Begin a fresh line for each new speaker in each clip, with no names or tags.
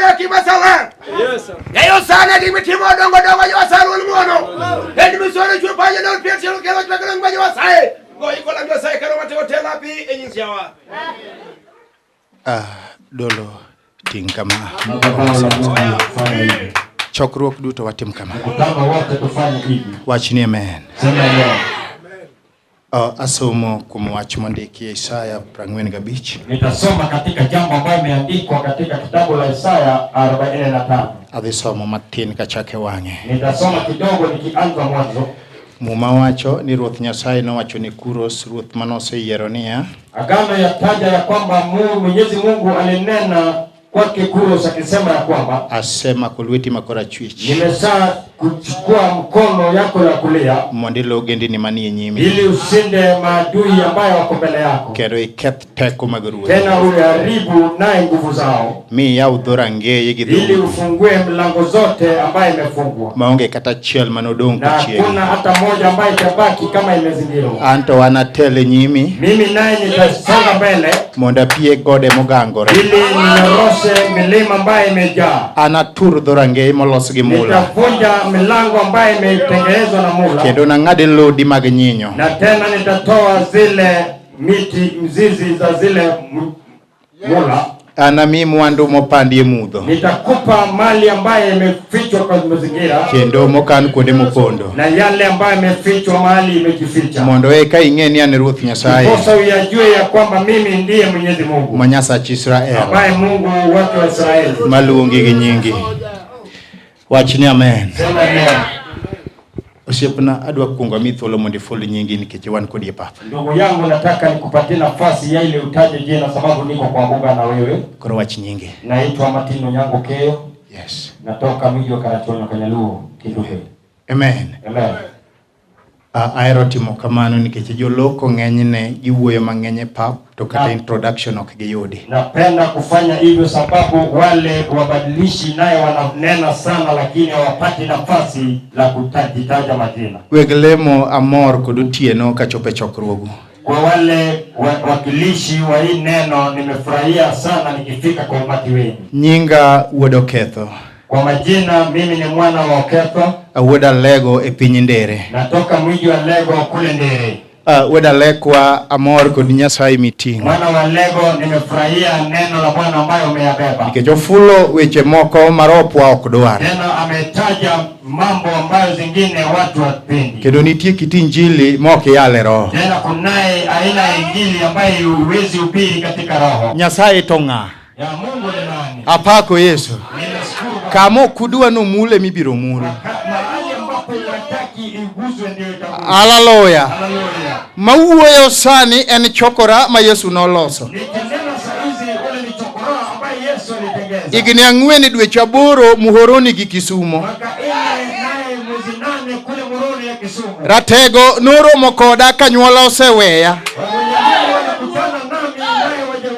Odaki masala. Eyo sana di mitimo dongo dongo yo salu ngono. En misoro chwe paje no pietro kelo chwe kelo ngwa yo sai. Go ikola yo sai kero mate hotela pi enyinsiawa.
Ah, dolo ting kama.
Madhabahu la Mungu fanya hivi.
Chokruok duto watim kama.
Mkutano wote tufanye hivi.
Wach ni amen.
Sema amen.
Asomo kuom wach mondiki e Isaya 45.
Nitasoma katika jambo ambayo imeandikwa katika kitabu la Isaya 45.
Adhi somo matin kachake wang'e.
Nitasoma kidogo nikianza mwanzo.
Muma wacho ni Ruoth Nyasaye nowacho ni Kuros ruoth manoseyiero niya,
Agano yataja ya kwamba Mwenyezi Mungu alinena kwake Kuros akisema ya kwamba
asemako lweti ma korachwich
nimesha kuchukua mkono yako ya kulia
mondo ilo ogendini manie nyimi
ili ushinde maadui ambayo wako mbele yako,
kendo iketh teko mag ruodhi
tena uyaharibu naye nguvu zao,
mi iyaw dhorangeye gi
ili
dhoudi
ufungue mlango zote ambayo imefungwa,
maonge kata achiel manodong'
na
kochiegi.
hakuna hata moja ambayo itabaki kama imezingirwa.
An to anatel e nyimi
Mimi naye nitasonga mbele
mondo apie gode mogangore.
ili ninyoroshe milima ambayo imejaa,
Anatur dhorangeye molos gi mula
nitavunja milango ambayo imetengenezwa na mula,
kendo nang'ad lodi mag nyinyo.
na tena nitatoa zile miti mzizi za zile mula.
Anami mwandu mopandi e mudho
Nitakupa mali ambayo imefichwa kwa mazingira
kendo mokan kuonde mopondo
na yale ambayo imefichwa mahali imejificha,
mondo eka ing'e ni an Ruoth Nyasaye
ndiposa uyajue ya kwamba mimi ndiye Mwenyezi Mungu
ma Nyasach Israel
ambaye Mungu wake wa Israeli.
maluongi gi nyingi. Wach ni amen.
Sema amen.
Osiepna adwa kuongo amiyi thuolo mondo iful nyingi nikech wan kodi e pap.
Ndugu yangu, nataka nikupatie nafasi ya ile utaje jina, sababu niko kwa mbuga na wewe.
Koro wach nyingi.
Naitwa Martin Onyango Keyo,
Yes.
natoka mji wa Karachuonyo, Kanyaluo, Kinduhe.
Amen.
Amen.
Ahero timo kamano nikech joloko ng'enyne giwuoyo mang'eny e pap to kata introduction ok giyudi.
Napenda kufanya hivyo sababu wale wabadilishi naye wananena sana, lakini hawapati nafasi la kutajitaja majina.
Weg lemo amor kod otieno kachopo e chokruogu.
Kwa wale wakilishi wa hii neno, nimefurahia sana nikifika kwa umati wenu.
Nyinga wuod Oketho,
Kwa majina, mimi ni mwana wa Oketho,
awuod Alego e piny Ndere.
natoka mji wa Lego kule Ndere.
Wuod Alekwa amor kod Nyasaye miting'o.
Mwana wa Lego, nimefurahia neno la Bwana ambayo umeyabeba.
Nikech ofulo weche moko ma ropwa ok dwar.
Tena ametaja mambo ambayo zingine watu hawapendi.
Kendo nitie kit injili ma ok yal e roho.
Tena kunaye aina ya injili ambayo huwezi hubiri katika roho.
Nyasaye to ng'a?
Ya Mungu ni nani?
Apako Yesu.
Ninashukuru Baba.
Kama ok udwa nomule mibiro mul.
Mahali ambapo inataki iguswe ndio itaguswa.
Haleluya.
Haleluya.
Mawuoyo sani en chokora ma Yesu noloso.
Nikinena saa hizi ule ni chokora ambaye Yesu alitengeza.
Higni 4 dweche 8 Muhoroni gi Kisumo.
Mwaka 4 naye mwezi 8 kule Moroni ya Kisumu.
Ratego noromo koda ka nyuola oseweya.
Wenyewe wanakutana nami naye waje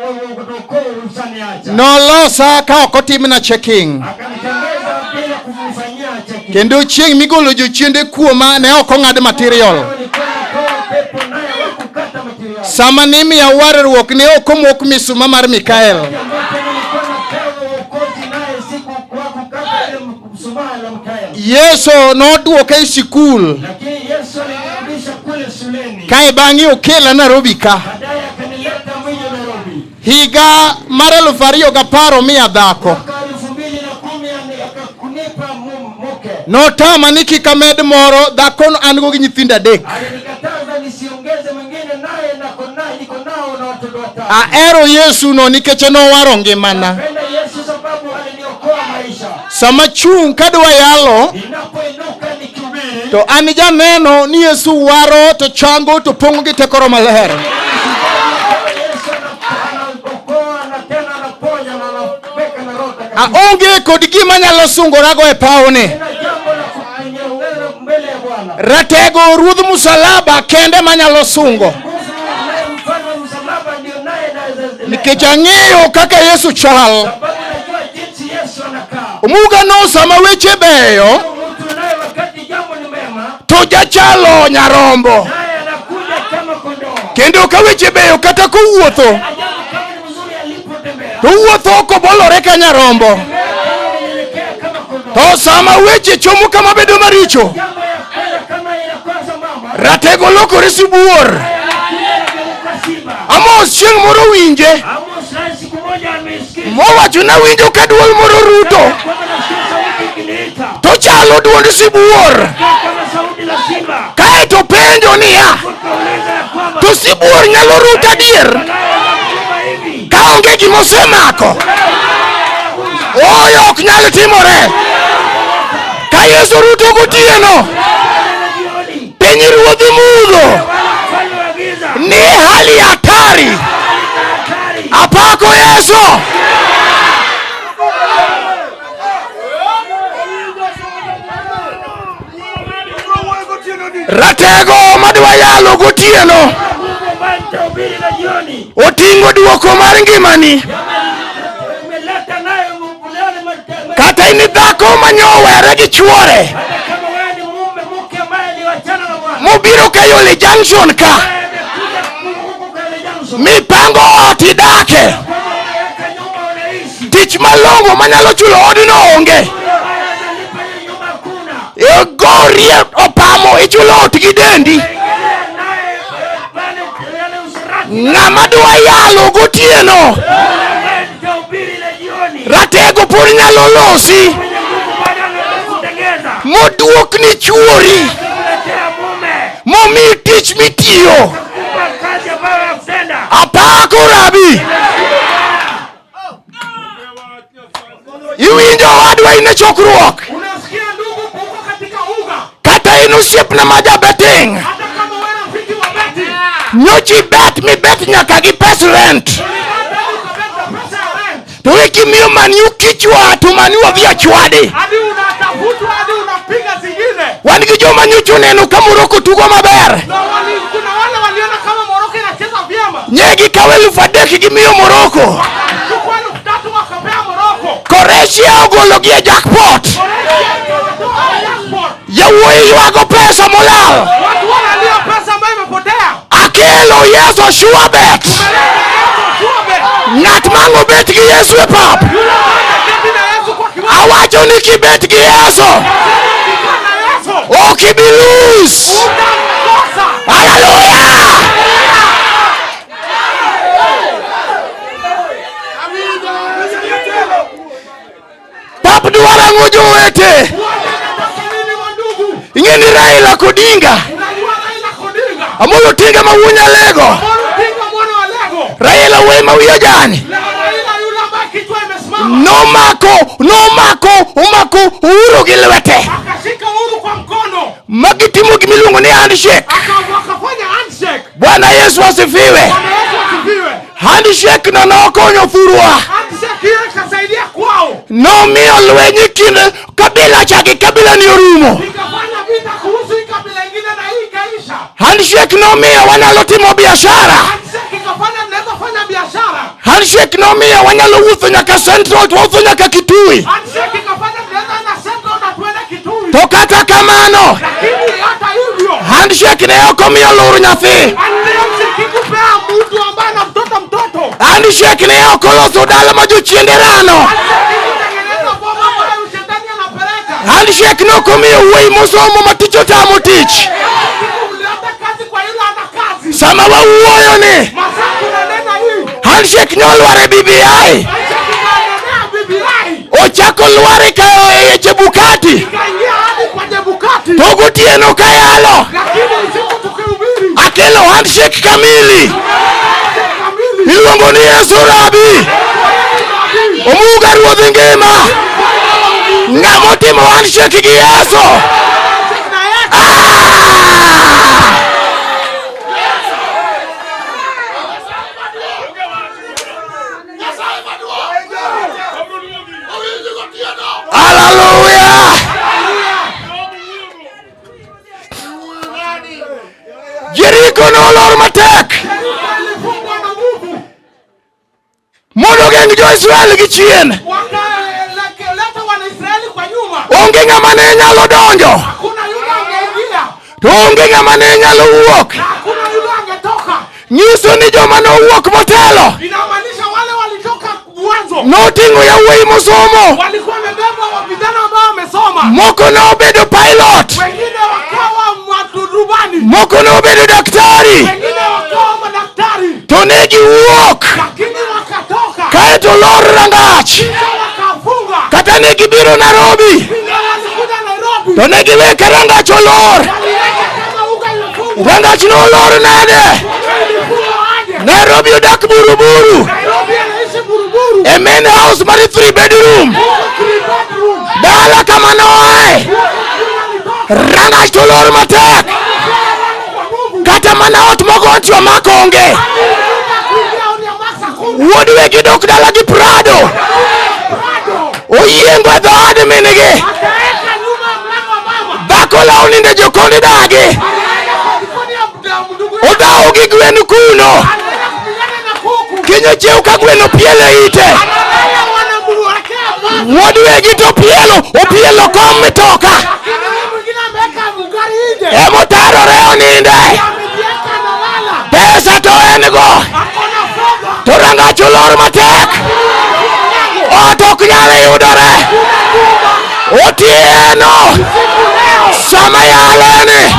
usaniacha.
Nolosa ka ok otimna checking.
Akanitengeza bila kumfanyia checking.
Kendo chieng' migolo jochiende kuoma ne ok ong'ad material.
Walikuwa wanatoa pepo naye hawakukata material.
Sama nimiya warruok ne ok omok misuma mar Mikael.
Ambapo nilikuwa napewa wokozi naye siku hawakukata ile mshumaa la Mikael.
Yesu noduoka e sikul.
Lakini Yesu alinirudisha kule shuleni.
Kae bang'e okela Nairobi ka.
Baadaye akanileta mji wa Nairobi.
Higa mar 2010 omiya dhako.
Mwaka 2010 akakunipa mke.
Notama ni kik amed moro dhakono an go gi nyithindo 3.
Alinikataza nisiongeze mwingine naye nako naye niko nao na watoto 5.
Ahero Yesu no nikech nowaro ngimana.
Napenda Yesu sababu aliniokoa maisha.
Sama chung' kadwa yalo
Ninapoinuka nikihubiri
to an janeno ni Yesu waro to chango to pong'o gi teko Roho Maler.
Yesu anaokoa na tena anaponya na anaweka na Roho Mtakatifu.
Aonge kod gima nyalo sungorago e pawni.
Sina jambo la kujinyong'eza mbele ya Bwana.
Ratego ruodh musalaba kende manyalo sungo.
Nguvu naye mfano wa msalaba ndio naye naweza.
Nikech ang'eyo kaka Yesu chal.
Sababu najua jinsi Yesu anakaa.
Omuga no sama weche beyo
Mtu naye wakati jambo ni mema,
to jachalo nyarombo.
naye anakuja kama kondoo.
Kendo ka weche beyo kata kowuotho
Ajabu kama ni mzuri alipotembea.
to owuotho kobolore ka nyarombo.
To sama weche chomo kama bedo maricho,
Jambo ya kwenda kama inakuwa sambamba,
ratego lokore sibuor.
anakuja anageuka simba.
Amos chieng' moro winje
Amos naye siku moja ameisikia
mowacho nawinjo ka duol moro ruto
kwamba nasikia sauti ikiniita
to chalo duond sibuor.
kama sauti la simba.
Kaeto penjo niya,
Wakauliza ya kwamba
to sibuor nyalo ruto adier
naye anaguruma hivi
kaonge gimosemako? Oyo ok nyal timore. Ka Yesu ruto gotieno,
na jioni,
piny ruodhi mudho
wala mfalme wa giza
ni hali hatari.
hatari.
Apako Yesu. Ratego madwa yalo gotieno
Mungu ambaye nitahubiri na jioni
oting'o duoko mar ngimani.
umeleta nayo leo ni
Kata in dhako manyowere gi chuore
hata kama wewe ni mume mke ambaye aliwachana na bwana
mobiro Kayole Junction ka
ambaye amekuja huku Kayole Junction
mipango ot idake
kwamba unaweka nyumba unaishi
tich malong'o manyalo chulo odno onge
ambaye analipa hiyo nyumba hakuna
gorie opamo ichulo ot gi dendi.
ingilia naye pale yale usherati
Ng'ama dwa yalo gotieno
ambaye nitahubiri na jioni
ratego pod nyalo losi
mwenye nguvu bado anaweza kutengeza
moduokni chuori
kuletea mume
momi tich mitiyo.
kupa kazi ambayo ya kutenda.
Apako rabi. Iwinjo owadwa in e chokruok
Unasikia ndugu, uko katika uga,
kata in osiepna ma jabeting
hata kama wewe rafiki wa beti
nyochi bet mibet nyaka gi pes rent
ulibet hadi ukabeta pesa ya rent,
to wekimiyo maniu kichwa to maniu odhi achwadi.
hadi unatafutwa, hadi unapiga zingine.
Wan gi joma nyocha oneno ka Morocco tugo maber
Na wali, kuna wale waliona kama Morocco inacheza vyema,
nye gikawo 3,000 gimiyo Morocco.
chukua 3,000 wakapea Morocco.
Croatia ogologi e jackpot.
Croatia ikawatoa jackpot.
Yawuoyi ywago pesa molal.
Watu wanalia pesa ambayo imepotea.
Akelo Yesu sure bet.
Umeleta Yesu sure bet.
Ng'at mang'o bet gi Yesu e pap.
Yule ambaye ameketi na Yesu kwa kiwanja,
Awacho ni kibet gi Yesu
nasema ukikaa na Yesu
ok ibi lose.
utakosa.
Haleluya! Pap dwaro ang'o jowete?
Bwana anataka nini wandugu?
Ing'e ni Raila Odinga,
Unajua Raila Odinga,
Amolo Odinga ma wuon Nyalego,
Amolo Odinga mwana wa Lego.
Raila wuoyi ma wiye ojany
Leo Raila yule ambaye kichwa imesimama
nomako omako Uhuru gi lwete
akashika Uhuru kwa mkono
magitimo gimiluongo ni handshake.
Wakafanya handshake.
Bwana Yesu asifiwe.
Bwana Yesu asifiwe.
Handshake no nokonyo thurwa,
Handshake hiyo ikasaidia kwao,
nomiyo lweny e kind kabila cha gi kabila ni orumo.
ikafanya vita kuhusu hii kabila ingine na hii ikaisha.
Handshake nomiyo wanyalo timo biashara.
Handshake ikafanya tunaweza fanya biashara.
Handshake nomiyo wanyalo wuotho nyaka Central to wawuotho nyaka Kitui.
Handshake ikafanya tunaweza enda Central na tuende Kitui.
To kata kamano,
Lakini hata hivyo
handshake ne ok omiyo lur nyathi.
handshake ikupea mtu ambaye ana mtoto mtoto.
Handshake ne ok oloso dala ma jochiende rano.
Handshake ikutengeneza boma ambayo shetani anapeleka.
Handshake ne ok omiyo wuoyi mosomo ma tich otamo tich.
Handshake ikuleta kazi kwa yule ana kazi.
Sama wawuoyo ni
Masaa tunanena hii.
handshake nolwar e BBI.
Handshake ikaenea BBI.
Ochako lwar e ka e Chebukati.
Ikaingia hadi kwa Chebukati.
To gotieno kayalo
Lakini usiku tukihubiri
akelo handshake kamili
tumeleta kamili.
iluongo ni Yesu Rabi. Omuga ruodh ngima. Ng'ama otimo handshake gi Yesu.
Handshake na Yesu.
Ah! Haleluya! Jeriko nolor matek
Yeriko ilifungwa na nguvu.
mondo ogeng' jo-Israel gi chien.
Wakaleta Wanaisraeli kwa nyuma.
Onge ng'ama ne nyalo donjo,
Hakuna yule angeingia
to onge ng'ama ne nyalo wuok.
na hakuna yule angetoka.
Nyiso ni joma nowuok motelo
Inamaanisha wale walitoka mwanzo
noting'o yawuoyi mosomo
walikuwa wamebeba wa vijana ambao wamesoma. wakasoma,
Moko nobedo pilot.
Wengine wakawa marubani,
Moko nobedo daktari.
Wengine wakawa madaktari,
To ne giwuok.
Lakini wakatoka,
Kaeto lor rangach.
Kisha wakafunga.
Kata ne gibiro Nairobi.
Vile walikuja Nairobi,
To ne giweke rangach olor.
Waliweka kama uga imefungwa.
Rangach nolor nade?
Uga ilifungwa aje?
Nairobi odak Buruburu.
Nairobi anaishi Buruburu,
E main house mar 3 bedroom.
Huko three bedroom,
Dala kama noae.
Huko kule alitoka.
Rangach to olor matek.
Walipewa lango kwa nguvu.
Kata mana ot mogonchwa mak onge.
Alikuja kuingia Onia Max hakuna.
Wuod wegi dok dala gi Prado.
Prado.
Oyiengo e dhood min-gi.
Akaeka nyuma ya mlango wa mama.
Dhako law ninde jokoni dagi.
Alienda kwa jikoni ya ndugu yake.
Odhawo gi gwen kuno.
Anaenda kupigana na kuku.
Kiny ochiew ka gweno pielo e ite.
Analala wanamuwekea maji.
Wuod wegi to pielo, opielo kom mitoka.
Lakini huyu mwingine ameweka gari nje.
Emotarore oninde.
Amejiweka analala.
Pesa to en go.
Ako na fedha.
To rangach olor matek. Ot ok nyal yudore. Otieno.
Siku leo.
Sama yaleni.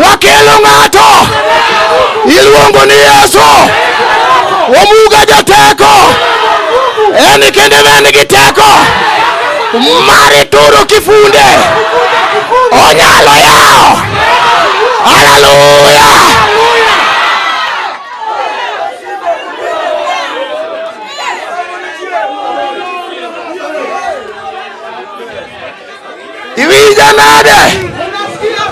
Wakelo ng'ato. Iluongo ni Yesu. Omuga jateko. En kende en gi teko. Mar turo kifunde. Onyalo yawo. Haleluya. Iwinja nade?
Unasikia?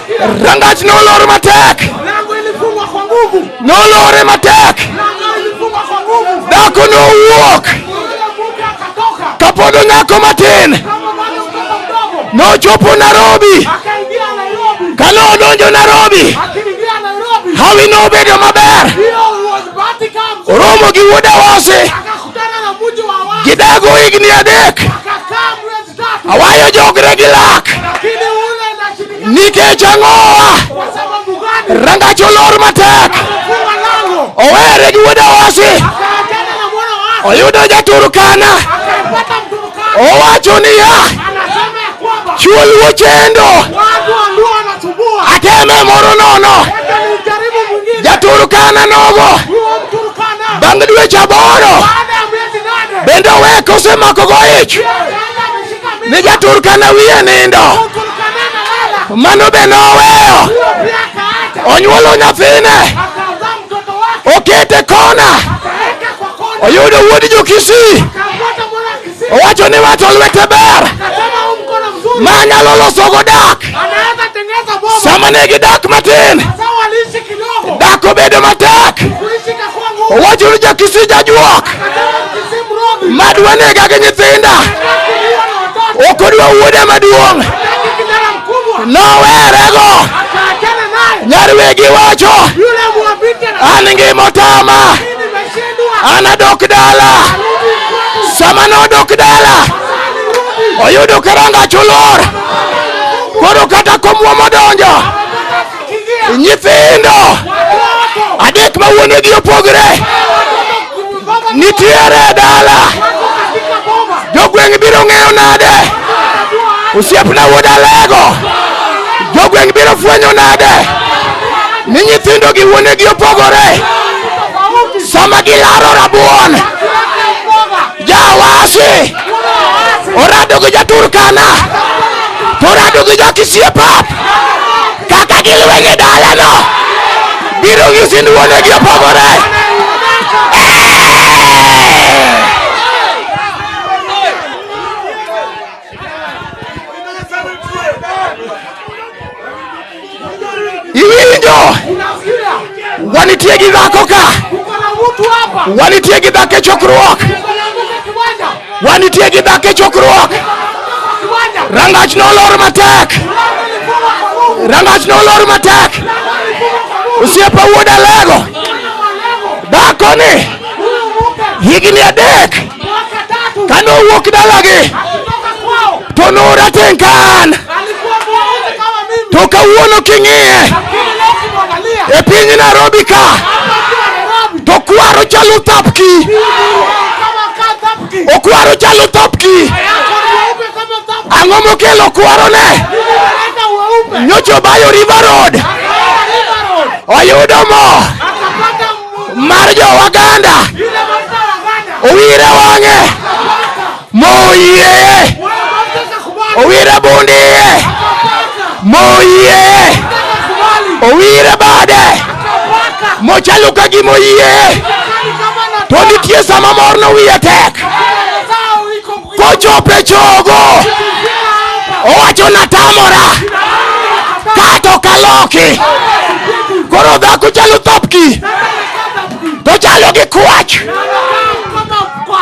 Sikia.
Rangach nolor matek.
Lango ilifungwa kwa nguvu.
Nolore matek.
Lango ilifungwa kwa nguvu.
Dhako nowuok.
Yule mke akatoka.
Kapod onyako matin.
Kama bado mtoto mdogo.
Nochopo Nairobi.
Akaingia Nairobi.
Kanodonjo Nairobi.
Akiingia Nairobi.
Hawi nobedo maber.
Hiyo was bahati kama mzuri.
Oromo gi wuod Awasi.
Akakutana na mji wa Awasi.
Gidago higni 3.
Akakaa miezi 3.
Awayo jogre gi lak.
Lakini ule inashindikana.
Nikech ang'owa.
Kwa sababu gani?
Rangach olor matek.
Amefunga lango.
Owere gi wuod Awasi.
Akaachana na mwana wa Awasi.
Oyudo Jaturkana.
Akaipata Mturukana.
Owacho niya.
Anasema ya kwamba
Chuo luo chendo.
watu wa Luo wanasumbua.
Ateme moro nono.
Enda nijaribu mwingine.
Jaturkana nogo.
Huo Mturukana.
Bang' dweche 8.
Baada ya miezi 8.
Bende owek osemako go ich.
Pia akaenda ameshika mimba.
Ni Jaturkana wiye nindo.
Mturukana analala.
Mano be noweyo.
Huyo pia akaacha.
Onyuolo nyathine.
Akazaa mtoto wake.
Okete kona.
Akaweka kwa kona.
Oyudo wuod Jokisii.
Akampata mwana wa Kisii.
Owacho ni wacho lwete ber.
Akasema huu mkono mzuri.
Ma nyalo losogo dak.
Anaweza tengeneza boma.
Sama ne gidak matin.
Sasa waliishi kidogo.
Dak obedo matek.
Kuishi ikakuwa ngumu.
Owacho ni Jakisii jajuok.
Akasema Mkisii mrogi.
Madwa nega gi nyithinda.
Hataki kuwa na watoto.
Ok odwa wuode maduong'.
Hataki kijana mkubwa.
Nowerego.
Akaachana naye.
Nyar wegi wacho.
Yule mwabiti ana
An ngima otama.
mimi nimeshindwa.
An adok dala.
Arudi kwetu.
Sama nodok dala.
Sasa alirudi.
Oyudo ka rangach olor. Koro kata komwa modonjo.
Amepata kiingia.
Nyithindo
Watoto.
3 ma wuonegi opogre.
Watoto baba
Nitiere e dala.
wako katika boma.
Jogweng' biro ng'eyo nade.
Watajua aje.
Osiepna wuod Alego. Jogweng' biro fwenyo nade. Ni nyithindo gi wuonegi opogore.
Tofauti.
Sama gilaro rabuon.
Wakiweka mboga.
Jawasi.
Mwana wa Awasi.
Orado gi Jaturkana. To orado gi Jakisii e pap. Kaka gilweny e dalano. Biro nyisi ni wuonegi opogore. Iwinjo?
Unasikia?
Wanitie gi dhako ka.
Uko na mtu hapa.
Wanitie gi dhako e chokruok.
Uko na mtu kwa kiwanja.
Wanitie gi dhako e chokruok.
Uko na mtu kwa kiwanja.
Rangach nolor matek.
Lango ilifungwa kwa nguvu.
Rangach nolor matek.
Lango ilifungwa kwa nguvu.
Osiepa wuod Alego.
Mwana wa Alego.
Dhakoni
Huyu mke
higni 3
mwaka 3
kanowuok dalagi
akitoka kwao
to norateng' ka an.
alikuwa mweusi kama mimi,
To kawuono king'iye
lakini leo ukimwangalia
e piny Nairobi ka
hapa akiwa Nairobi
to kwaro chalo thapki.
kama kaa thapki.
Okwaro chalo thapki.
Yako nyeupe kama thapki.
Ang'o Mokelo kwarone
Leta weupe.
nyocha obayo River Road
Akaenda River Road.
oyudo mo
Akapata
mar jo-Waganda
ile mafuta ya Waganda.
owire wang'e moyie
Wale mafuta akakubali.
owire bundiye
Akapaka.
moyie
Akakubali.
owire bade
Akapaka.
mochalo ka gima oyie
Kali kama na
to nitie sama morno wiye tek
Sawa iko
kochopo e chogo
hapa.
owacho natamora kato kaloki koro dhako chalo thopki to chalo gi kwach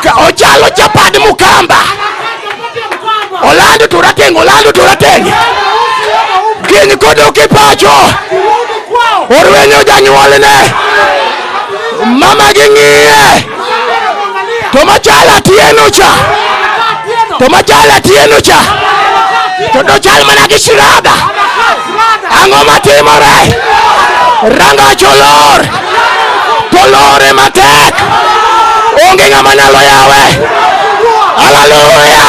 Kama kwa
Ochalo chapad mukamba
chapati ya mkamba.
olando to rateng' olando to rateng' kiny kodok e pacho
Kurudi kwao.
orwenyo janyuolne mama gi ng'iye
Angalia.
to machalo atieno cha
Atieno.
to machalo atieno cha to dochal mana gi shirada ang'o matimore rangach olor to lore matek onge ng'ama nyalo yawe haleluya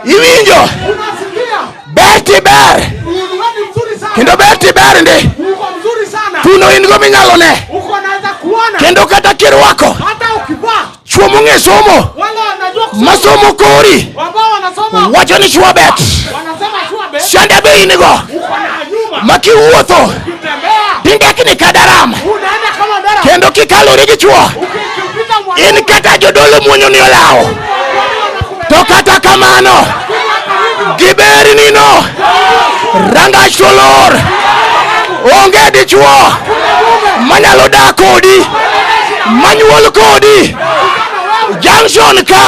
iwinjo
Unasikia?
ber tiber
Wewe ni mzuri sana.
kendo ber tiber ndi
Uko mzuri sana.
tuno in go minyalo ne
Uko naweza kuona
kendo kata kirwako
hata ukivaa.
chuo mong'e somo
Wale wanajua kusoma.
masomo kori
Ambao wanasoma
wacho ni chwo bet
wanasema shua be.
sande be in go
Uko na nyuma.
ma kiwuotho
Ukitembea
tindekni ka daram
unaenda kama dara.
kendo kikalori gi chuo
Ukipita
in
mwanaume
kata jodolo muonyo ni olawo to kata kamano giberni no rangach to lor onge dichuo manyalo dak kodi manyuol kodi junction ka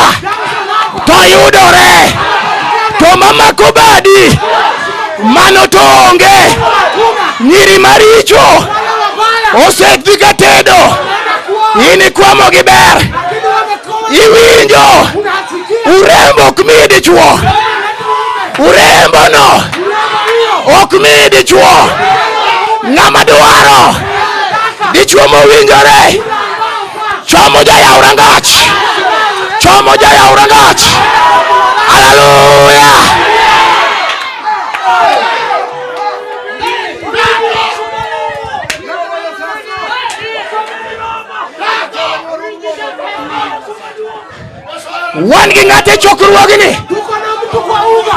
to yudore to mamako badi mano to onge nyiri maricho
wale wabaya
osedhi ka tedo
wanaenda kuoa
in ikwamo gi ber
lakini wamekuwa
iwinjo
unasikia
urembo ok mi dichuo urembo no ok mi dichuo ng'ama dwaro dichuo mowinjore chomo jayaw rangach chomo jayaw rangach haleluya wan gi ng'ato e chokruogni
tuko na mtu kwa uga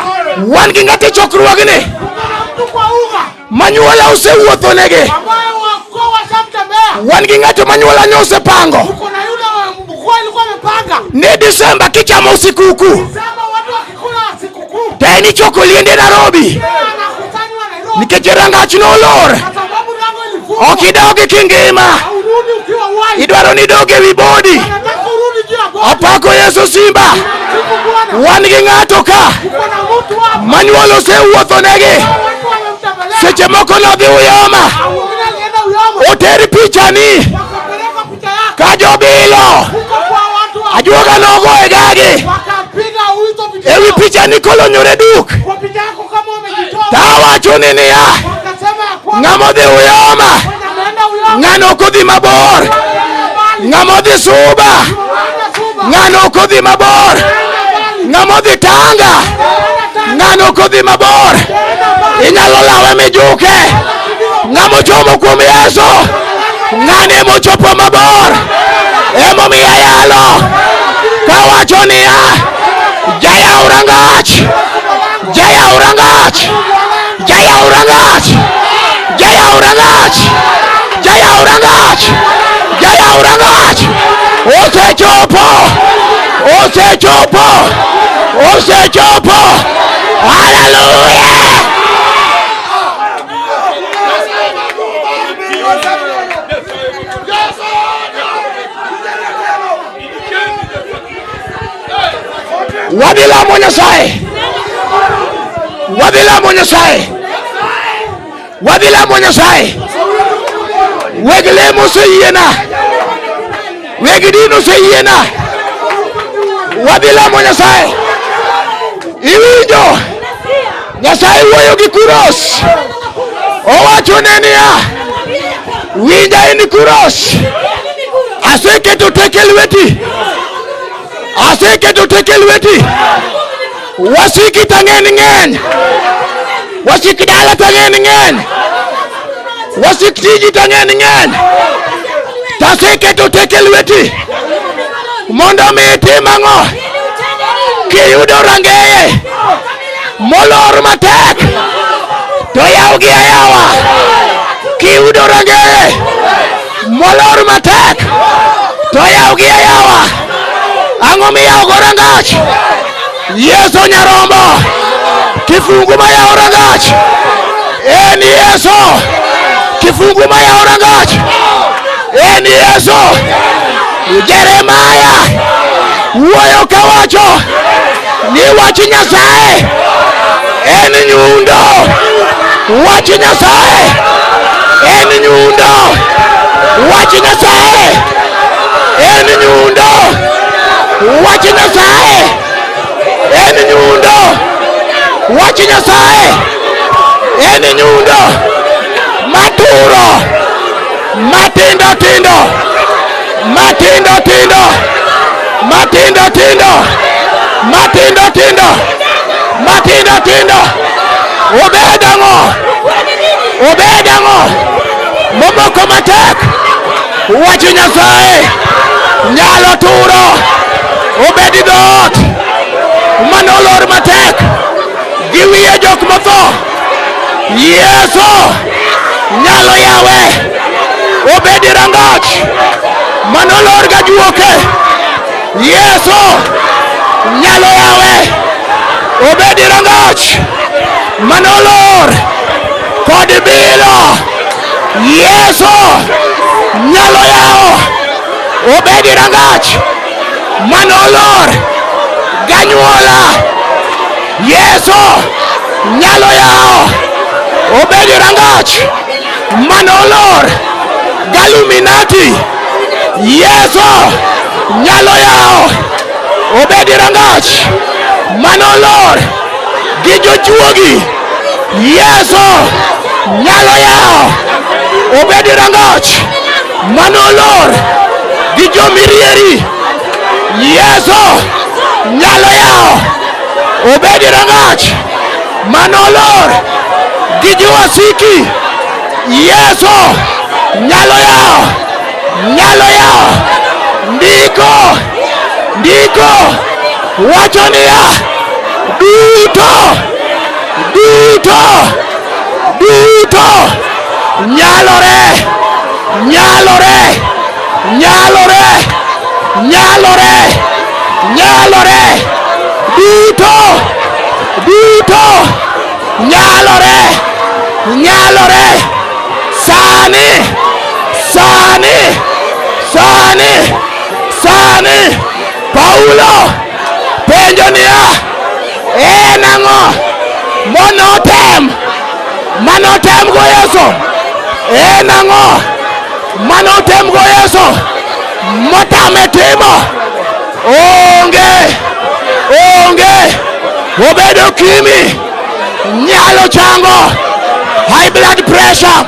wan gi ng'ato e chokruogni
tuko na mtu kwa uga
manyuola osewuothonegi
ambaye wakoo washamtembea
wan gi ng'ato manyuola ne osepango
tuko na yule wa mkuu alikuwa amepanga
ni Disemba kichamo sikuku
sema watu wakikula sikukuu
to en ichoko liende Nairobi
anakusanywa Nairobi
nikech rangach nolor
kwa sababu lango ilifungwa
ok idogi kingima
haurudi ukiwa uhai
idwaro ni idog ewi bodi
anataka urudi juu ya bodi
apako Yesu simba
Msifu Bwana
wan gi ng'ato ka
uko na mtu hapa
manyuola osewuothonegi
watu wamemtembelea
seche moko nodhi Uyoma
wengine alienda Uyoma
oter pichani
wakapeleka picha yake
ka jobilo
huko kwa watu wa
ajuoga nogo e gagi
wakapiga wito picha
ewi
yao.
pichani kolonyore duk
kwa picha yako kama umejitoa
tawacho ni niya
wakasema ya kwamba
ng'ama odhi Uyoma
mwenye ameenda Uyoma
ng'ano ok odhi mabor
ameenda mbali
ng'ama odhi Suba
ameenda Suba
ng'ano ok odhi mabor
ameenda mbali
ng'ama odhi Tanga
ameenda Tanga
ng'ano ok odhi mabor
ameenda mbali
inyalo lawe mijuke ng'ama ochomo kuom Yesu ng'ano emochopo mabor emomiyo ayalo kawacho niya jayaw rangach jayaw rangach jayaw rangach jayaw rangach jayaw rangach jayaw rangach osechopo osechopo osechopo haleluya wadhi lamo Nyasaye wadhi lamo Nyasaye wadhi lamo Nyasaye weg lemo oseyiena weg din oseyiena wadhi lamo Nyasaye iwinjo Nyasaye wuoyo gi Kuros owachone niya Winja in Kuros. Aseketo teke lweti. Aseketo teke lweti. Wasiki to ng'eny ng'eny. Wasik dala to ng'eny ng'eny. Wasik tiji to ng'eny ng'eny. To aseketo teke lweti. Mondo mi itim ang'o? Kiyudo rangeye molor matek to yawgi ayawa. Kiyudo rangeye molor matek to yawgi ayawa. Ang'o miyawogo rangach? Yesu nyarombo. Kifungu mayawo rangach en Yesu. Kifungu mayawo rangach en Yesu. Jeremaya wuoyo kawacho ni wach Nyasaye en nyundo. Wach Nyasaye en nyundo. Wach Nyasaye en nyundo. Wach Nyasaye en nyundo. Wach Nyasaye en nyundo maturo matindo tindo matindo tindo matindo tindo matindo tindo matindo tindo. Obed ang'o? Obed ang'o? Momoko matek. Wach Nyasaye nyalo turo. Obed dhoot manolor matek gi wiye jok motho. Yesu nyalo yawe. Obed rangach manolor gajuoke. Yesu nyalo yawe. Obed rangach manolor kod bilo. Yesu nyalo yawo. Obed rangach manolor ganyuola. Yesu nyalo yawo. Obed rangach manolor galuminati. Yesu nyalo yawo. Obed rangach manolor gi jojuogi. Yesu nyalo yawo. Obed rangach manolor gi jomirieri. Yesu nyalo yawo. Obed rangach manolor gi jowasiki. Yesu nyalo yawo. Nyalo yawo. Ndiko ndiko wacho niya duto duto duto nyalore nyalore nyalore nyalore nyalore duto duto nyalore nyalore sani sani sani sani. Paulo penjo niya en ang'o monotem manotem go Yesu? En ang'o manotem go Yesu motame timo? Onge onge. Obedo kimi nyalo chango high blood pressure,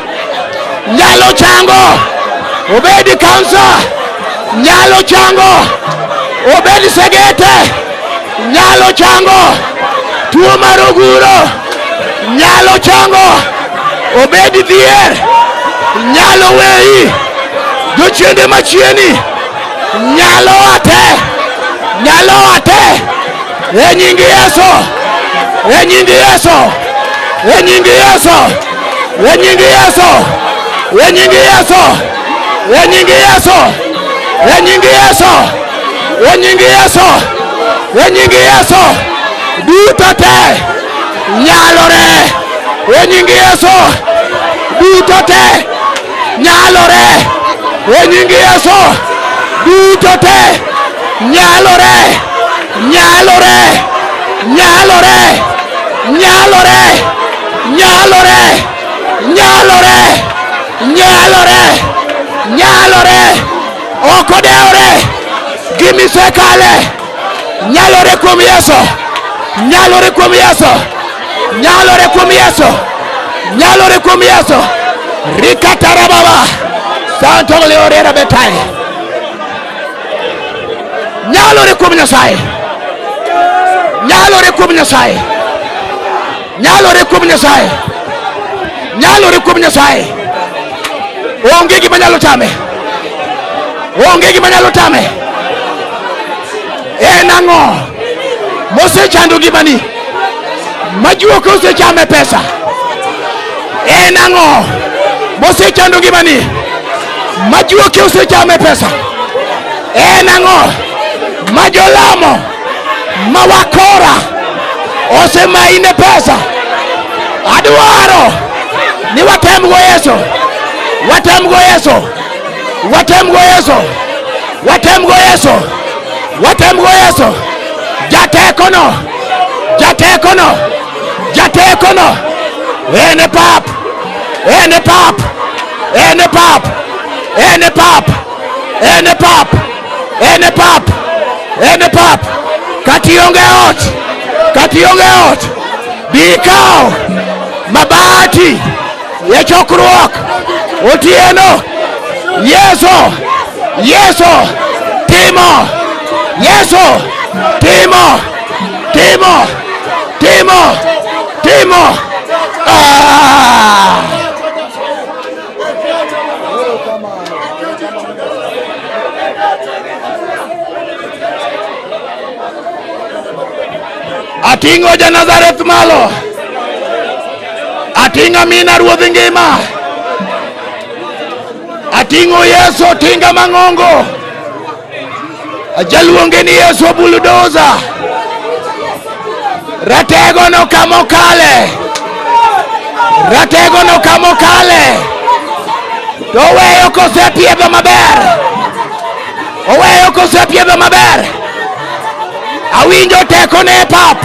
nyalo chango obed cancer, nyalo chango obed segete, nyalo chango tuo mar oguro, nyalo chango obed dhier, nyalo weyi jochiende machieni, nyalo ate nyalo ate e nying Yesu, e nying Yesu, e nying Yesu, e nying Yesu, e nying Yesu, e nying Yesu, e nying Yesu, e nying Yesu, e nying Yesu. Duto te nyalore e nying Yesu. Duto te nyalore e nying Yesu. Duto te nyalore nyalore nyalore nyalore nyalore nyalore nyalore nyalore. Ok odewore gimisekale. Nyalore kuom Yesu, nyalore kuom Yesu, nyalore kuom Yesu, nyalore kuom Yesu. Rikatarababa Santogli orera betai. Nyalore kuom Nyasaye. Nyalore kuom Nyasaye. Nyalore kuom Nyasaye. Nyalore kuom Nyasaye. Onge gima nyalo tame. Onge gima nyalo tame. En ang'o mosechando ngimani? Majuok osechame pesa. En ang'o mosechando ngimani? Majuoke osechame pesa. En ang'o ma jolamo ma wakora osemaine pesa? Adwaro ni watem go Yesu, watem go Yesu, watem go Yesu, watem go Yesu, watem go Yesu. Jatekono, jatekono, jatekono, en e pap, en e pap, en e pap, en e pap, en e pap, en e pap, en e pap. Kata ionge ot, kata ionge ot, bi ikaw mabati e chokruok otieno. Yesu, Yesu timo, Yesu timo, timo, timo, timo. Ah! Ating'o ja Nazareth malo. Ating'o mina ruodh ngima. Ating'o Yesu tinga mang'ongo. Ajaluonge ni Yesu bulldozer. Ratego no kamokale. Ratego no kamokale. To oweyo kosepiedho maber. Oweyo kosepiedho maber. Awinjo tekone e pap.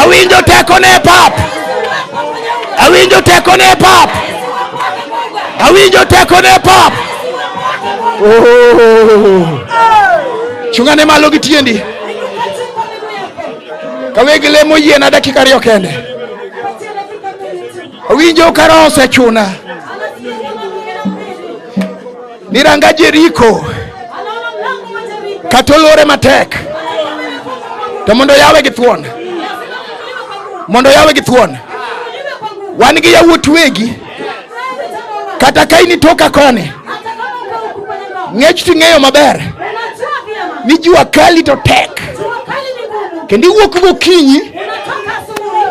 Awinjo tekone e pap. Awinjo tekone e pap. Awinjo tekone e pap. Oh. Chung'ane malo gi tiendi. Kawegi lemo yiena dakika ariyo kende. Awinjo ka roho osechuna. Ni ranga Jeriko kata olore matek to mondo yawe gi thuon, mondo yawe gi thuon. Wan gi yawuot wegi kata ka in itoka koni ng'ech ting'eyo maber ni jua kali to tek kendo iwuok gokinyi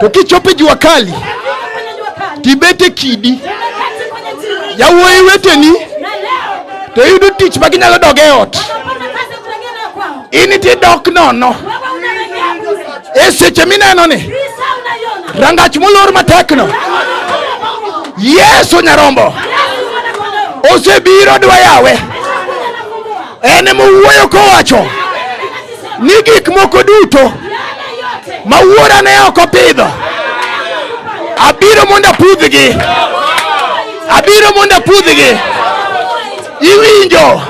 to kichopo e jua kali tibet e kidi yawuoyi weteni to yudo tich ma ginyalo dog e ot in tidok nono e seche mineno ni rangach molor matekno Yesu nyarombo osebiro dwa yawe en emowuoyo kowacho ni gik moko duto ma wuora ne ok opidho abiro mondo apudhgi abiro mondo apudhgi iwinjo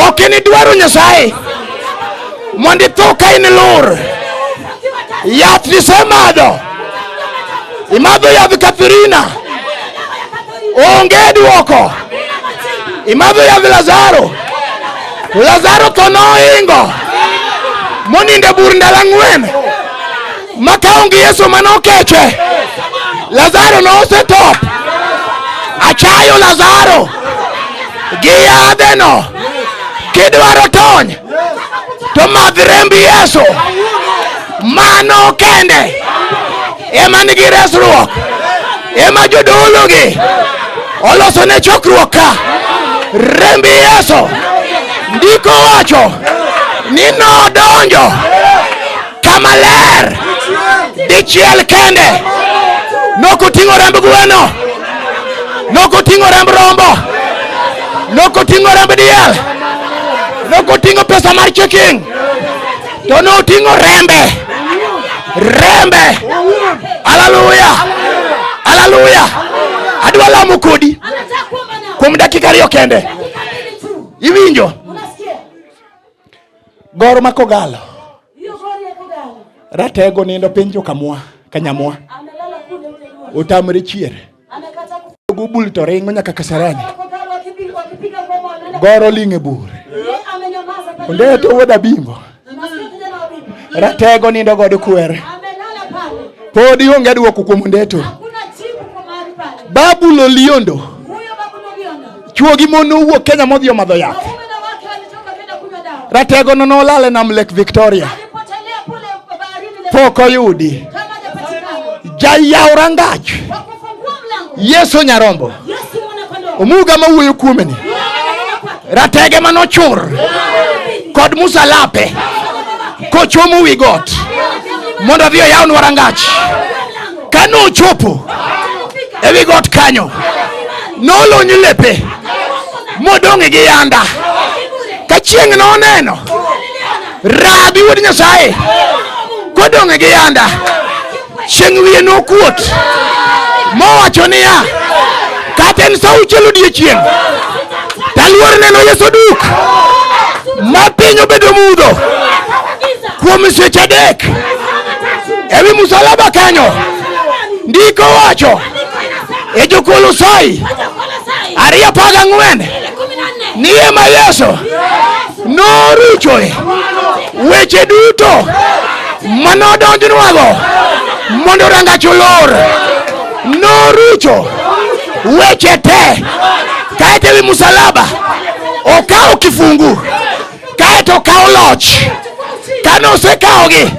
ok in idwaro nyasaye mondo itho ka in lur yath isemadho imadho yadh kathirina onge dwoko imadho yadh lazaro to lazaro tho nohingo monindo e bur ndalo ang'wen ma ka onge yesu manokeche lazaro nosetop achayo lazaro gi yadheno kidwaro tony to madh remb yesu mano kende ema nigi resruok ema jodologi oloso ne chokruok ka remb yesu ndiko wacho ni nodonjo kama ler dichiel kende nokoting'o remb gweno nokoting'o remb rombo nokoting'o remb diel nokoting'o pesa mar checking to noting'o rembe rembe haleluya haleluya adwa lamo kodi kuom dakika ariyo kende iwinjo gor ma kogalo ratego nindo piny jokamwa kanyamwa otamre chier gubul to ringo nyaka kasarani. Goro ling' e bur.
Yeye amenyamaza pale.
Ondeto wuod Abimbo.
Nasikia kijana wa bibi.
Ratego nindo godo kwer.
Amelala pale.
Podi onge dwoko kuom Ondeto.
Hakuna jibu kwa mahali pale.
Babu Loliondo.
Huyo babu Loliondo.
Chuo gi mon nowuok Kenya modhi omadho yath.
Waume na wake walitoka kwenda kunywa dawa.
Ratego no nolal e nam Lake Victoria.
Alipotelea kule baharini Lake
Pok oyudi.
kama hajapatikana.
Jayaw rangach.
Wa kufungua mlango.
Yesu Nyarombo.
Yesu mwana kondoo.
Omuga mawuoyo kuomeni.
Yeye ananena kwake.
Ratege manochur kod musalape kochomo wi got mondo odhi oyawnwa rangach. Kane ochopo e wi got kanyo, nolony lepe modong' gi yanda. Ka chieng' noneno Rabi wuod Nyasaye kodong' gi yanda, chieng' wiye nokuot mowacho niya, kata en sa auchiel odiechieng' taluor neno Yesu duk ma piny obedo mudho kuom seche adek ewi musalaba kanyo. Ndiko wacho e Jokolosai 2:14 ni ema Yesu noruchoe weche duto manodonjnwago mondo rangach olor. Norucho weche te kaeto ewi musalaba okawo kifungu kaeto okawo loch. Kane osekawogi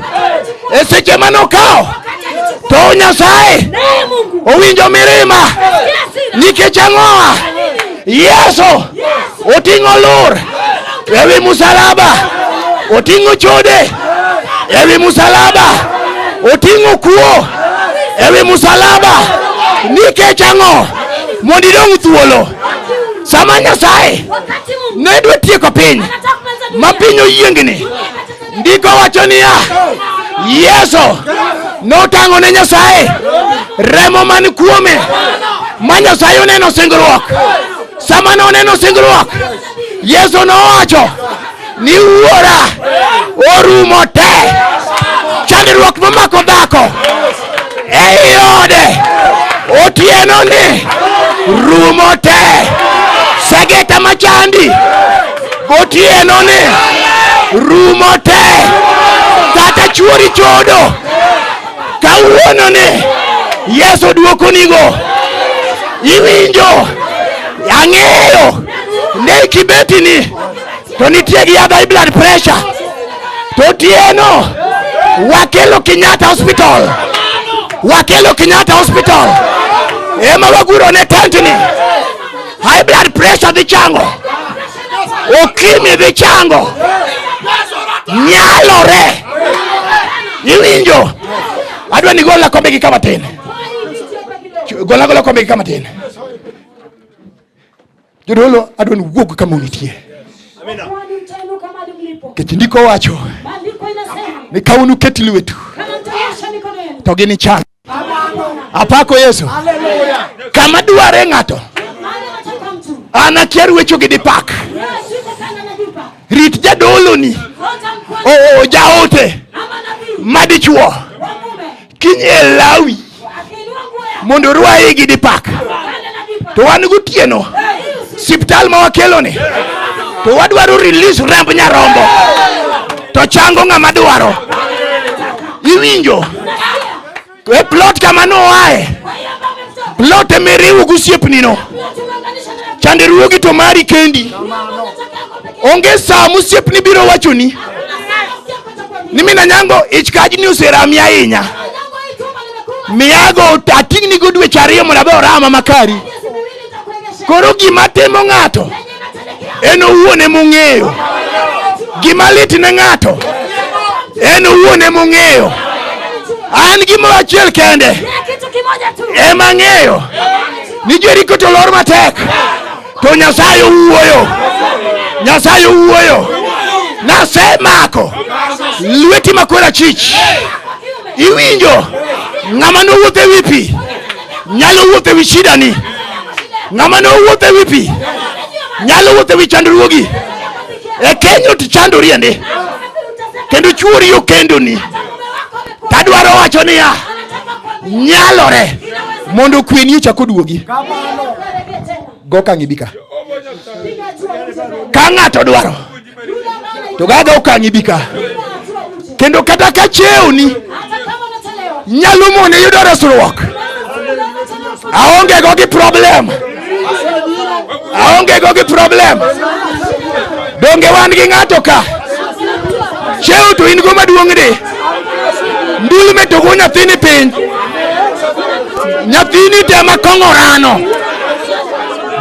e seche manokawo to Nyasaye owinjo mirima nikech ang'owa Yesu oting'o lur ewi musalaba, oting'o chode ewi musalaba, oting'o kuo ewi musalaba. Nikech ang'o? Mondo idong' thuolo. Sama Nyasaye ne dwa tieko piny ma piny oyiengni, ndiko wacho niya, Yesu notang'o ne Nyasaye remo man kuome ma Nyasaye oneno singruok. Sama noneno singruok, Yesu nowacho ni wuora orumo te. Chandruok momako dhako ei ode otieno ni rumo te. Segeta machandi otieno ni rumo te. Kata chuori chodo kawuono ni Yesu duokonigo. Iwinjo? Ang'eyo ne kibetini to nitie gi yadh high blood pressure to otieno wakelo Kenyatta Hospital, wakelo Kenyatta Hospital ema waguro ne tent ni. High blood pressure dhi chango, ukimwi dhi chango, nyalore. Iwinjo? Adwa ni gola kombe gi kama tin. Gola gola kombe gi kama tin. Jodolo, adwa ni wuog kama unitie.
Kwani mtainuka mahali mlipo.
Nikech ndiko wacho
Maandiko inasema
ni ka unuket lwetu
kama mtanyosha mikono yenu.
to ginichang. Apako Yesu. Kama dware ng'ato,
Mahali anataka mtu.
an akia ruecho gi dipak.
Yesu yuko kana na jipa.
Rit jadoloni,
Ngoja mkwani
o jaote
ama nabii
madichuo
wa mume
kiny e lawi
akiinua nguo yake
mondo orwaye gi dipak.
kana na jipa.
To wan gotieno
Hii usiku
siptal ma wakeloni to wadwaro release remb nyarombo to chango ng'ama dwaro. Iwinjo? E plot kama noaye,
kwa hiyo ambayo amemtoka
plot emiriwo gosiepnino,
tumeunganisha na
chandruogi to mari kendi.
nataka yako pekee.
Onge saa mosiepni biro wachoni
Hakuna saa usiku atakwambia.
ni mina nyango ich kajni oserami ahinya.
Lango hii tumbo limekuwa
Miyago ating'nigo dweche ariyo mondo abe orama makari.
miezi miwili nitakuregesha.
Koro gima timo ng'ato
Yenye inatendekea
en owuon emong'eyo. Gima lit ne ng'ato en owuon emong'eyo. An gimoro achiel kende
ni kitu kimoja tu.
ema ang'eyo ni Jeriko to lor matek to Nyasaye owuoyo. Nyasaye owuoyo. Nasemako lweti makor achich. Iwinjo? Ng'ama nowuotho e wi pi nyalo wuotho e wi shidani. Ng'ama nowuotho e wi pi nyalo wuotho e wi chandruogi. E Kenya to chandori ende kendo chuori okendoni. Tadwaro wacho niya, nyalore mondo kweni ochak oduogi. Go kang'i bi ka.
Piga hatua uje mbele.
Ka ng'ato dwaro
Yule ambaye
to gaga okang' ibi ka.
piga hatua uje.
Kendo kata ka chewni
Hata kama unachelewa,
nyalo mone yudo resruok.
unaweza chelewa.
Aonge go gi problem. Aonge go gi problem. Donge wan gi ng'ato ka. Cheo to in go maduong' di. Ndulme to go nyathini piny. Nyathini tema kong'o rano.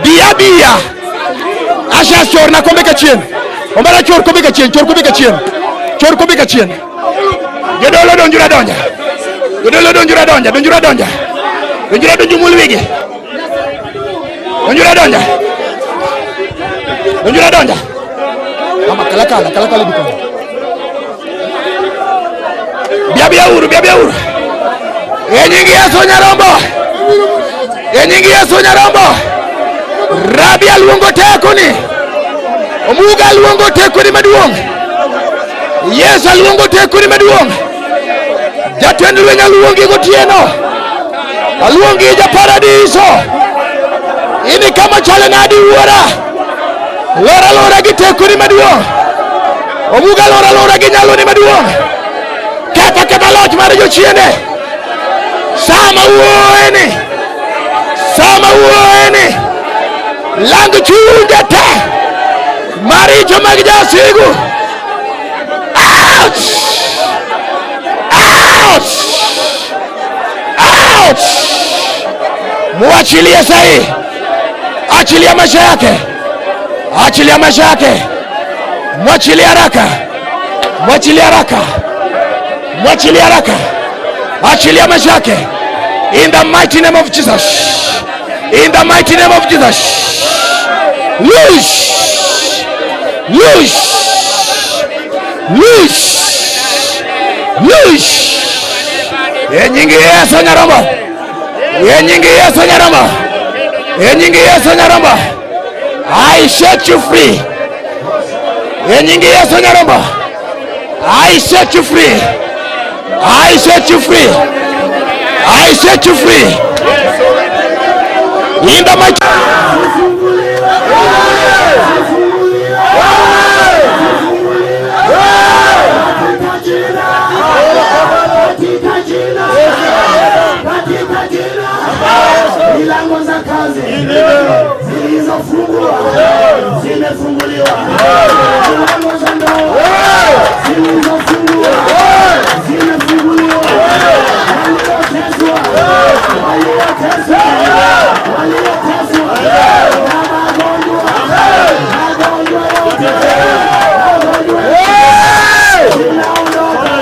Bi abiya. Asha chorna kombe kachien. Omera chor kombe kachien, chor kombe kachien. Chor kombe kachien. Jodolo donjura donja. Jodolo donjura donja, donjura donja. Donjura donju mul wigi. Donjura donja. Donjura donja. Mama kala kala kala kala bikono. Bia bia uru, bia bia uru. E nying Yesu Nyarombo. E nying Yesu Nyarombo. Rabia luongo tekoni. Omuga luongo tekoni maduong'. Yesu aluongo tekoni maduong'. Jatend lweny aluongi gotieno. Aluongi ja paradiso. Ini kama chalo nadi wuora. Lora lora gi tekoni maduong'. Omuga lora lora gi nyaloni maduong'. Ketho ketho loch mar jochiende. Sama wuoyeni. Sama wuoyeni. Lang chunje te. Maricho mag jasigu. Out! Out! Out! Muachilie sahi. Achilia maisha yake. Achilia maisha yake. Mwachilie haraka. Mwachilie haraka. Mwachilie haraka. Achilia maisha yake. In the mighty name of Jesus. In the mighty name of Jesus. Loose. Loose. Loose. Loose. E nying Yesu Nyarombo. E nying Yesu Nyarombo. E nying Yesu Nyarombo. I set you free. E nying Yesu Nyarombo. I set you free. I set you free. I set you free. In the mighty
Katika jina, katika jina, milango za kazi zilizofungwa zimefunguliwa, milango za ndoa zilizofungwa zimefunguliwa. Walioteswa, walioteswa, walioteswa na magonjwa, magonjwa yote, magonjwa yote zinaondoka,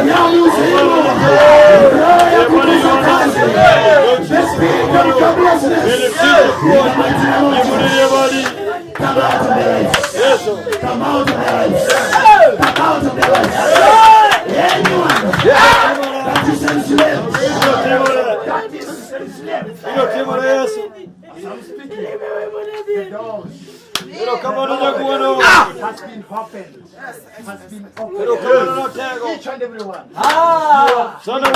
ya uzima, roho ya kukuza kazi, the spirit of joblessness, in the mighty name of Jesus, come out of their lives, come out of their lives, come out of their lives. Anyone that is enslaved, that is enslaved, as I'm speaking, the doors has been opened, has been opened. Each and every one.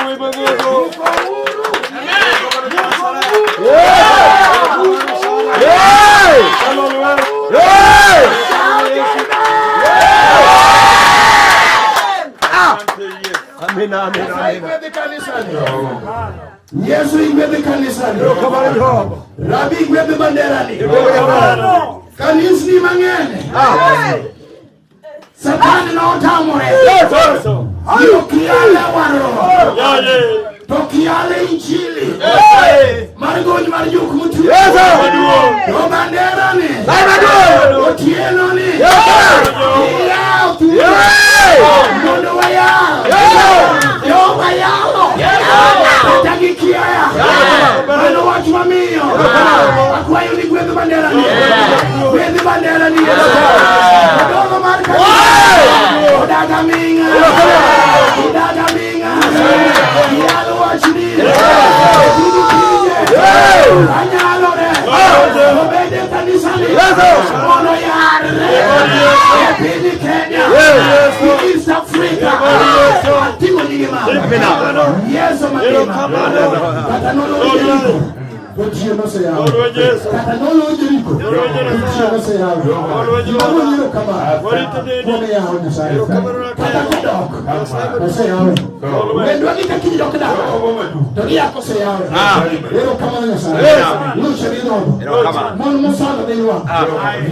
Yuko huru. Yuko huru. Shout amen. Igwedhi kanisani. Yesu igwedhi kanisani. Rabi igwedhi banderani. Kanisni mang'eny. Satan notamore. Ni ok yale warruok. To ok yale injili. Mar gony mar juk motwe. To bandera ni. Otieno ni. Iyaw thuolo. Mondo wayaw. Jo wayalo. Kata gi kiaya. Mano wach mamiyo. Akwayo ni gwedh bandera ni. Gwedh bandera ni. Jodolo mar kanisa. Odaga ming'a. Odaga ming'a. Yalo wachni. Didi pinje. Anyalore. Obed e kanisani. Mondo yarre. E piny Kenya. East Africa. Ating'o nyingi malo. Yesu mangima. Kata nolor Jeriko.
Otieno oseyawo.
Lweny Yesu.
Kata nolor Jeriko.
Lweny Nyasaye.
Otieno oseyawo.
Lweny
Gima ero kamano.
Warito nini.
Kuom yawo Nyasaye.
Erokamano na
Kata
telo.
kodok. Oseyawe. Wendwa gi kaka idok dala. To giyako oseyawe. Erokamano Nyasaye. Luche gi dhogo. Mon mosando ne ywak.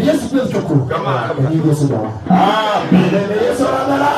Yesu gweth chokruok. E nying Yesu Baba. Bende Yesu radhara.